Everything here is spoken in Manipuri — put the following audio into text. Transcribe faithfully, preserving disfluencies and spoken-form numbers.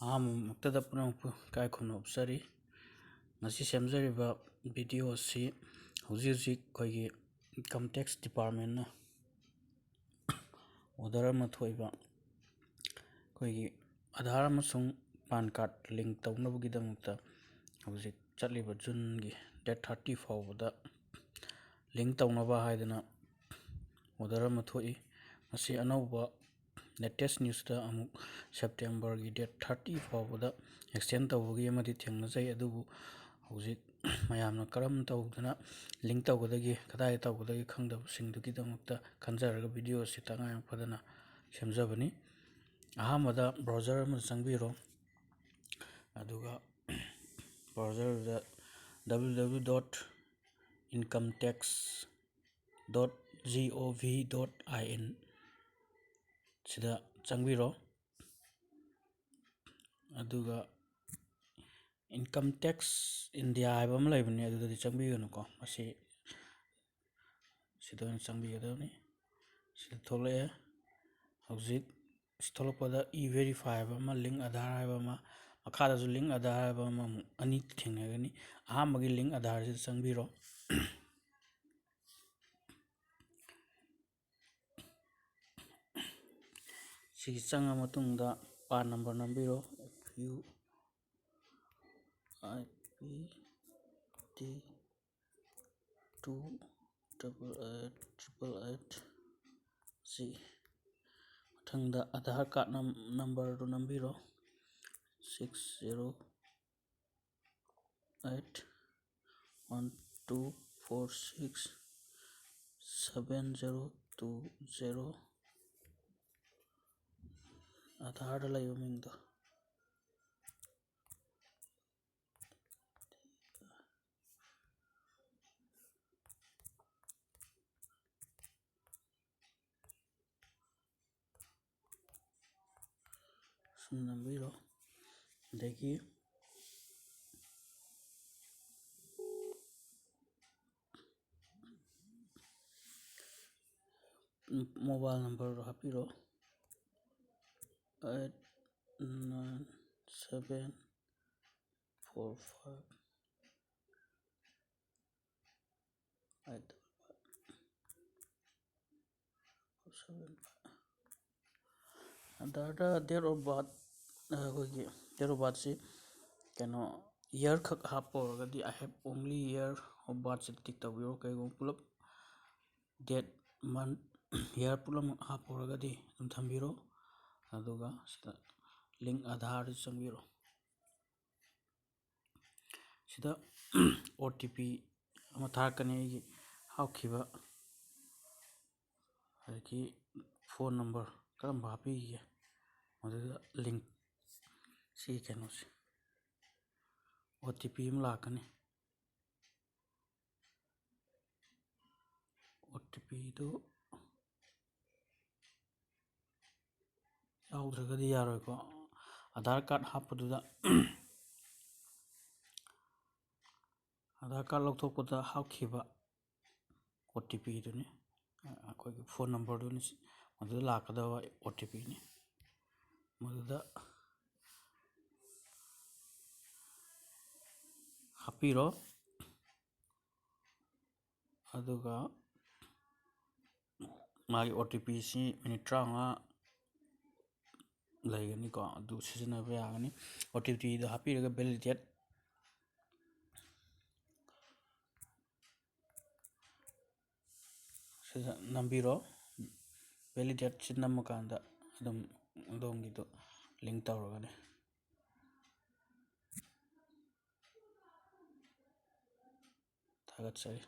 ꯑꯍꯥꯟꯕꯃꯛꯇꯗ ꯄꯨꯝꯅꯃꯛꯄꯨ ꯏꯀꯥꯏ ꯈꯨꯝꯅꯕ ꯎꯠꯆꯔꯤ꯫ ꯉꯁꯤ ꯁꯦꯝꯖꯔꯤꯕ video ꯑꯁꯤ ꯍꯧꯖꯤꯛ ꯍꯧꯖꯤꯛ ꯑꯩꯈꯣꯏꯒꯤ Income Tax Departmentꯅ order ꯑꯃ ꯊꯣꯛꯏꯕ, ꯑꯩꯈꯣꯏꯒꯤ Aadhaar ꯑꯃꯁꯨꯡ PAN card link ꯇꯧꯅꯕꯒꯤꯗꯃꯛꯇ ꯍꯧꯖꯤꯛ ꯆꯠꯂꯤꯕ Juneꯒꯤ date thirty ꯐꯥꯎꯕꯗ link ꯇꯧꯅꯕ ꯍꯥꯏꯗꯅ order ꯑꯃ ꯊꯣꯛꯏ꯫ ꯃꯁꯤ ꯑꯅꯧꯕ latest newsꯇ ꯑꯃꯨꯛ Septemberꯒꯤ date thirty ꯐꯥꯎꯕꯗ extend ꯇꯧꯕꯒꯤ ꯑꯃꯗꯤ ꯊꯦꯡꯅꯖꯩ꯫ ꯑꯗꯨꯕꯨ ꯍꯧꯖꯤꯛ ꯃꯌꯥꯝꯅ ꯀꯔꯝ ꯇꯧꯗꯅ link ꯇꯧꯒꯗꯒꯦ, ꯀꯗꯥꯏꯗ ꯇꯧꯒꯗꯒꯦ ꯈꯪꯗꯕꯁꯤꯡꯗꯨꯒꯤꯗꯃꯛꯇ ꯈꯟꯖꯔꯒ video ꯑꯁꯤ ꯇꯉꯥꯏ ꯐꯗꯅ ꯁꯦꯝꯖꯕꯅꯤ꯫ ꯑꯍꯥꯟꯕꯗ browser ꯑꯃꯗ ꯆꯪꯕꯤꯔꯣ꯫ ꯑꯗꯨꯒ browserꯗ www dot income tax dot gov dot in ꯁꯤꯗ ꯆꯪꯕꯤꯔꯣ꯫ ꯑꯗꯨꯒ Income Tax India ꯍꯥꯏꯕ ꯑꯃ ꯂꯩꯕꯅꯦ, ꯑꯗꯨꯗꯗꯤ ꯆꯪꯕꯤꯒꯅꯨꯀꯣ꯫ ꯃꯁꯤ ꯁꯤꯗ ꯑꯣꯏꯅ ꯆꯪꯕꯤꯒꯗꯕꯅꯤ꯫ ꯁꯤꯗ ꯊꯣꯛꯂꯛꯑꯦ꯫ ꯍꯧꯖꯤꯛ ꯁꯤ ꯊꯣꯛꯂꯛꯄꯗ E-Verify ꯍꯥꯏꯕ ꯑꯃ, Link Aadhaar ꯍꯥꯏꯕ ꯑꯃ, ꯃꯈꯥꯗꯁꯨ Link Aadhaar ꯍꯥꯏꯕ ꯑꯃꯃꯨꯛ ꯑꯅꯤ ꯊꯦꯡꯅꯒꯅꯤ꯫ ꯑꯍꯥꯟꯕꯒꯤ Link Aadhaarꯁꯤꯗ ꯆꯪꯕꯤꯔꯣ꯫ ꯁꯤꯒꯤ ꯆꯪꯉ ꯃꯇꯨꯡꯗ PAN number ꯅꯝꯕꯤꯔꯣ, F U I P T two double eight triple eight C꯫ ꯃꯊꯪꯗ Aadhaar card ꯅꯝ-, numberꯗꯨ ꯅꯝꯕꯤꯔꯣ, six zero eight one two four six seven zero two zero꯫ Aadhaarꯗ ꯂꯩꯕ ꯃꯤꯡꯗꯣ꯫ ꯁꯨꯝ ꯅꯝꯕꯤꯔꯣ꯫ ꯑꯗꯒꯤ mobile numberꯗꯣ ꯍꯥꯞꯄꯤꯔꯣ, eight nine seven four five eight double five four seven five꯫ ꯑꯥꯙꯥꯔꯗ date of birth, ꯑꯩꯈꯣꯏꯒꯤ date of birthꯁꯤ ꯀꯩꯅꯣ, year ꯈꯛ ꯍꯥꯞꯄ ꯑꯣꯏꯔꯒꯗꯤ, "I have only year of birthꯁꯤꯗ ꯇꯤꯛ ꯇꯧꯕꯤꯔꯣ꯫ ꯀꯩꯒꯨꯝꯕ ꯄꯨꯂꯞ date, month, year ꯄꯨꯝꯅꯃꯛ ꯍꯥꯞꯄ ꯑꯣꯏꯔꯒꯗꯤ ꯑꯗꯨꯝ ꯊꯝꯕꯤꯔꯣ꯫ ꯑꯗꯨꯒ ꯁꯤꯗ link ꯑꯥꯙꯥꯔꯗ ꯆꯪꯕꯤꯔꯣ꯫ ꯁꯤꯗ ꯑꯣ ꯇꯤ ꯄꯤ ꯑꯃ ꯊꯥꯔꯛꯀꯅꯤ, ꯑꯩꯒꯤ ꯍꯥꯞꯈꯤꯕ, ꯑꯗꯒꯤ ꯐꯣꯟ ꯅꯝꯕꯔ ꯀꯔꯝꯕ ꯍꯥꯞꯄꯤꯒꯦ, ꯃꯗꯨꯗ link, ꯁꯤꯒꯤ ꯀꯩꯅꯣꯁꯦ, ꯑꯣ ꯇꯤ ꯄꯤ ꯑꯃ ꯂꯥꯛꯀꯅꯤ꯫ ꯑꯣ ꯇꯤ ꯄꯤꯗꯨ ꯌꯥꯎꯗ꯭ꯔꯒꯗꯤ ꯌꯥꯔꯣꯏꯀꯣ꯫ ꯑꯥꯙꯥꯔ ꯀꯥꯔꯗ ꯍꯥꯞꯄꯗꯨꯗ, ꯑꯥꯙꯥꯔ ꯀꯥꯔꯗ ꯂꯧꯊꯣꯛꯄꯗ ꯍꯥꯞꯈꯤꯕ ꯑꯣ ꯇꯤ ꯄꯤꯗꯨꯅꯤ, ꯑꯩꯈꯣꯏꯒꯤ ꯐꯣꯟ ꯅꯝꯕꯔꯗꯨꯅꯤ, ꯃꯗꯨꯗ ꯂꯥꯛꯀꯗꯕ ꯑꯣ ꯇꯤ ꯄꯤꯅꯤ꯫ ꯃꯗꯨꯗ ꯍꯥꯞꯄꯤꯔꯣ꯫ ꯑꯗꯨꯒ ꯃꯥꯒꯤ ꯑꯣ ꯇꯤ ꯄꯤꯁꯤ ꯃꯤꯅꯤꯠ ꯇꯔꯥꯃꯉꯥ ꯂꯩꯒꯅꯤꯀꯣ, ꯑꯗꯨ ꯁꯤꯖꯤꯟꯅꯕ ꯌꯥꯒꯅꯤ꯫ ꯑꯣ ꯇꯤ ꯄꯤꯗꯣ ꯍꯥꯞꯄꯤꯔꯒ validate ꯁꯤꯗ ꯅꯝꯕꯤꯔꯣ꯫ Validate ꯁꯤ ꯅꯝꯃꯀꯥꯟꯗ ꯑꯗꯨꯝ ꯑꯗꯣꯝꯒꯤꯗꯣ link ꯇꯧꯔꯒꯅꯤ꯫ ꯊꯥꯒꯠꯆꯔꯤ꯫